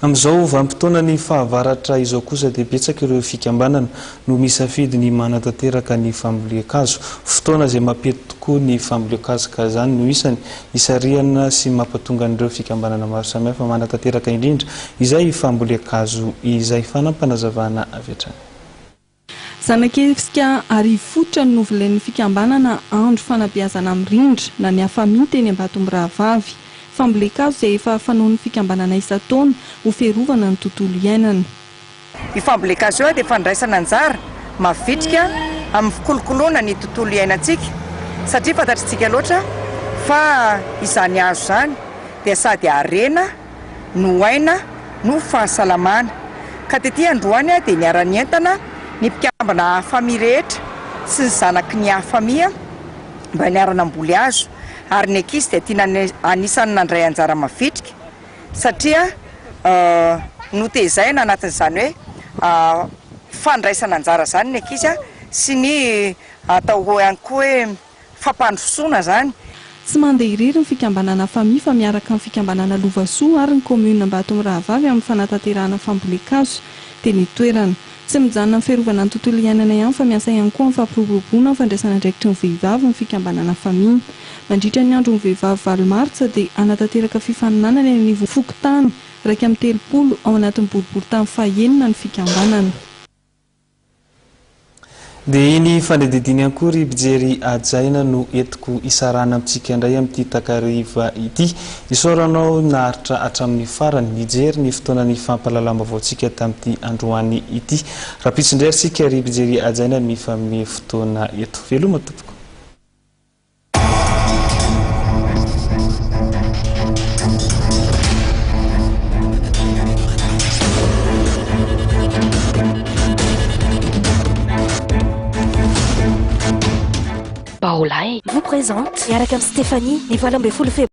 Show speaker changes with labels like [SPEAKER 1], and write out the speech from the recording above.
[SPEAKER 1] Amin'izao vanim-potoanan'ny fahavaratra izao kosa dia betsaka ireo fikambanana no misafidy ny manatanteraka ny fambolen-kazo. Fotoana izay mampety tokoa ny fambolen-kazo ka izany no isany isarihana sy mampatonga an'ireo fikambanana maro samihafa manatanteraka indrindra izay fambolen-kazo izay. Fanampinazavana avy hatrany.
[SPEAKER 2] Zanak'Efsika Arivofototra no novolen'ny fikambanana Andro Fanabeazana Mirindra na ny Afami teny Ambatomirahavavy. Fambolen-kazo izay efa fanaon'ny fikambanana isan-taona ho fiarovana ny tontolo iainana.
[SPEAKER 3] Io fambolen-kazo io dia fandraisana anjara mavitrika amin'ny fikolokoloana ny tontolo iainantsika satria fantatritsika loatra fa izany hazo izany dia sady harena no aina no fahasalamana. Ka tety androany dia niara-nientana ny mpikambana Afami rehetra sy ny zanaky ny Afami mba niara-namboly hazo ary ny ankizy dia tiana anisan'ny nandray anjara mavitrika satria notezaina anatin'izany hoe fandraisana anjara izany ny ankizy sy ny atao ihany koa hoe fampandrosoana izany.
[SPEAKER 2] Tsy mandeha irery ny fikambanana Fami fa miaraka amin'ny fikambanana Lovasoa ary ny kaominina Ambatomirahavavy amin'ny fanatanterahana fambolen-kazo teny an-toerana. Tsy mijanona amin'ny fiarovana ny tontolo iainana ihany fa miasa ihany koa amin'ny fampiroboroboana ny fandraisana andraikitry ny vehivavy ny fikambanana Fami. Mandritra ny andron'ny vehivavy valo martsa dia hanatanteraka fifaninanana eny anivon'ny fokontany 31 ao anatin'ny boriborintany fahenina ny fikambanana.
[SPEAKER 1] Dia iny fanadihadiana ihany koa ry mpijery hajaina no entiko hisarahana amintsika indray amin'ity takariva ity. Isaoranao naharitra hatramin'ny farany nijery ny fotoanan'ny fampahalalam-baovaontsika tamin'ity androany ity. Rahampitso indray ary isika ry mpijery hajaina mifanome fotoana eto. Veloma tompoko.
[SPEAKER 4] Baolai vous présente miaraka amin'i Stéphanie ny 18 febroary.